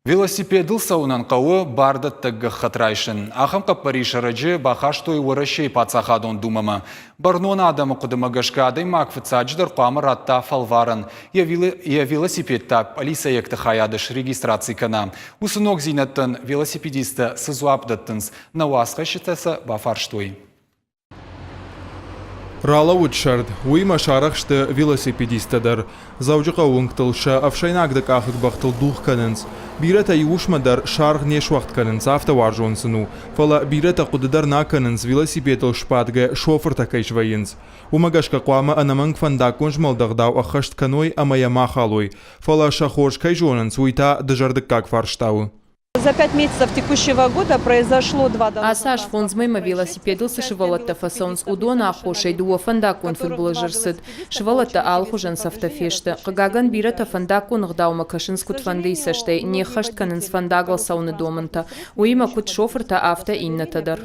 Велосипедыл цӕуынӕн хъӕуы бардӕттӕг гӕххӕтт райсын. Ахӕм хъӕппӕрис ӕрӕджы бахастой Уӕрӕсейы Паддзахадон Думӕмӕ. Бӕрнон адӕмы хъуыдымӕ гӕсгӕ адӕймаг фыццаджыдӕр хъуамӕ радта фӕлварӕн, йӕ велосипед та пъӕлицӕйӕгты хайады срегистраци кӕна. Уыцы ногдзинӕдтӕн велосипедисттӕ цы дзуапп дӕттынц, нӕ уацхӕсджытӕ сӕ бафарстой. Ралӕууыд сӕрд, уыимӕ сарӕх сты велосипедисттӕ дӕр. Дзӕуджыхъӕуы уынгтыл сӕ ӕфсӕйнаг дыкъахыг бӕхтыл дугъ кӕнынц. Бирӕтӕ иу уысмӕ дӕр саргъ не суӕгъд кӕнынц, афтӕ уарзон сын у. Фӕлӕ бирӕтӕ хъуыды дӕр нӕ кӕнынц, велосипедыл сбадгӕ шофыртӕ кӕй свӕййынц. Уымӕ гӕсгӕ хъуамӕ ӕнӕмӕнг фӕндаггон змӕлды ӕгъдау ӕххӕст кӕной ӕмӕ йӕ ма халой. Фӕлӕ сӕ хорз кӕй зонынц, уый та дызӕрдыггаг фарста у. За пять месяцев текущего года произошло два Ацы аз фондзмӕймӕ велосипедыл цы сывӕллӕттӕ фӕцӕуынц, уыдоны аххосӕй дыууӕ фӕндаггон фыдбылыз ӕрцыд. Сывӕллӕттӕ алыхуызӕн цӕфтӕ фесты. Хъыгагӕн, бирӕтӕ фӕндаггон ӕгъдаумӕ кӕсынц куыдфӕндыйы цӕстӕй, не ххӕст кӕнынц фӕндагыл цӕуыны домӕнтӕ. Уыимӕ куыд шофыртӕ, афтӕ иннӕтӕ дӕр.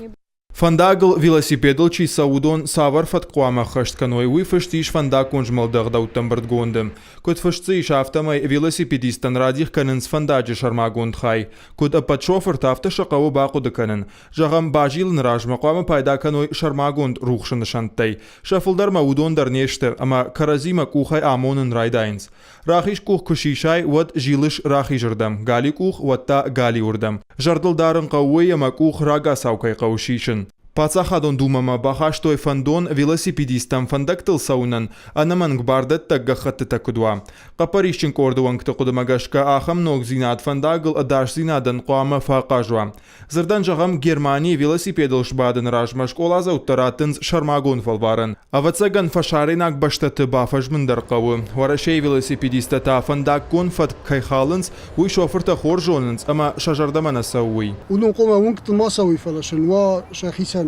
Фӕндагыл велосипедыл чи цӕуы, уыдон цавӕр фӕтк хъуамӕ ӕххӕст кӕной, уый фыст ис фӕндаггон змӕлды ӕгъдӕутты ӕмбырдгонды. Куыд фыст дзы ис, афтӕмӕй велосипедисттӕн радих кӕнынц фӕндаджы сӕрмагонд хай. Куыд ӕппӕт шофыртӕ, афтӕ сӕ хъӕуы бахъуыды кӕнын. Зӕгъӕм, базилыны размӕ хъуамӕ пайда кӕной сӕрмагонд рухсы нысӕнттӕй. Сӕ фылдӕрмӕ уыдон дӕр не сты ӕмӕ кӕрӕдзимӕ къухӕй амонын райдайынц. Рахиз къух куы сисай, уӕд зилыс рахизырдӕм, галиу къух, уӕд та галиуырдӕм. Зӕрдыл дарын хъӕуы уый, ӕмӕ къух рагацау кӕй хъӕуы сисын. Паддзахадон Думӕмӕ бахастой фӕндон велосипедисттӕм фӕндӕгтыл цӕуынӕн ӕнӕмӕнг бардӕттӕг гӕххӕттытӕ куыд уа. Хъӕппӕрисджын къорды уӕнгты хъуыдымӕ гӕсгӕ ахӕм ногдзинад фӕндагыл ӕдасдзинадӕн хъуамӕ фӕахъаз уа. Дзырдӕн зӕгъӕм, Германийы велосипедыл сбадыны размӕ скъоладзӕуттӕ раттынц сӕрмагонд фӕлварӕн. Ӕвӕццӕгӕн, фӕсарӕйнаг бӕстӕты бафӕзмын дӕр хъӕуы. Уӕрӕсейы велосипедисттӕ та фӕндаггон фӕтк кӕй халынц, уый шофыртӕ хорз зонынц ӕмӕ сӕ зӕрдӕмӕ нӕ цӕуы уый. Уыдон хъуамӕ уынгты ма цӕуой, фӕлӕ сын уа сӕхицӕн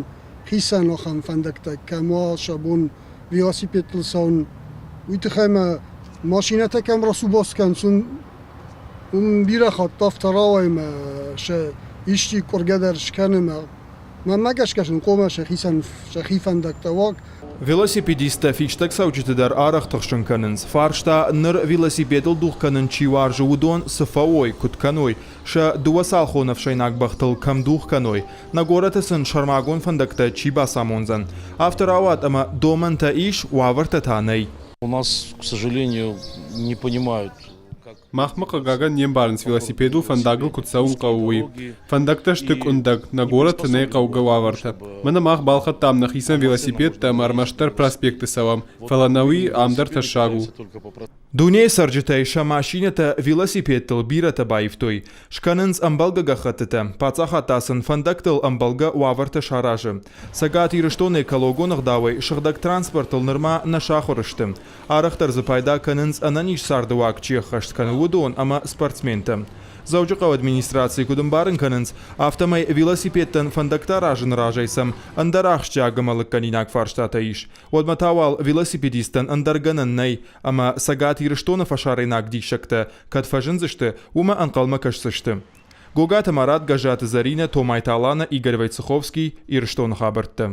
хицӕн ахӕм фӕндӕгтӕ, кӕм уа сӕ бон велосипедтыл цӕуын. Уый тыххӕй ма машинӕтӕ кӕм рацу-бацу кӕнынц, уым Уым бирӕ хатт афтӕ рауайы мӕ сӕ исчи къуыргӕ дӕр скӕны мӕ мӕнмӕ гӕсгӕ сын хъуамӕ сӕхицӕн сӕхи фӕндӕгтӕ уа. Велосипедисттӕ фистӕгцӕуджыты дӕр арӕх тыхсын кӕнынц. Фарста, ныр велосипедыл дугъ кӕнын чи уарзы, уыдон цы фӕуой, куыд кӕной, сӕ дыууӕцалхон ӕфсӕйнаг бӕхтыл кӕм дугъ кӕной, нӕ горӕты сын сӕрмагонд фӕндӕгтӕ чи бацамондзӕн. Афтӕ рауад ӕмӕ домӕнтӕ ис, уавӕртӕ та нӕй. У нас, к сожалению, не понимают Махмӕ, хъыгагӕн, не мбарынц, велосипедыл фӕндагыл куыд цӕуын хъӕуы, уый. Фӕндӕгтӕ сты къуындӕг, нӕ горӕты нӕй хъӕугӕ уавӕртӕ. Мӕнӕ мах балхӕдтам нӕхицӕн велосипедтӕ ӕмӕ ӕрмӕстдӕр проспекты цӕуӕм, фӕлӕ ӕнӕуи ам дӕр тӕссаг у. Дунейы цӕрджытӕй сӕ машинӕтӕ велосипедтыл бирӕтӕ баивтой. Скӕнынц ӕмбӕлгӕ гӕххӕттытӕ, паддзахад та сын фӕндӕгтыл ӕмбӕлгӕ уавӕртӕ саразы. Цӕгат Ирыстоны экологон ӕгъдауӕй сыгъдӕг транспортыл нырма нӕ сахуыр сты. Арӕхдӕр дзы пайда кӕнынц ӕнӕниз цардыуаг чи ӕххӕст кӕны, уыдон ӕмӕ спортсментӕ. Дзӕуджыхъӕуы администрацийы куыд ӕмбарын кӕнынц, афтӕмӕй велосипедтӕн фӕндӕгтӕ аразыны разӕй сӕм ӕндӕр ахсджиаг ӕмӕ лыггӕнинаг фарстатӕ ис. Уӕдмӕ та уал велосипедисттӕн ӕндӕр гӕнӕн нӕй, ӕмӕ Цӕгат Ирыстоны фӕсарӕйнаг диссӕгтӕ кӕд фӕзындзысты, уымӕ ӕнхъӕлмӕ кӕсдзысты. Гогаты Марат, Гӕззаты Зӕринӕ, Томайты Алана, Игорь Войцеховский, Ирыстоны хабӕрттӕ.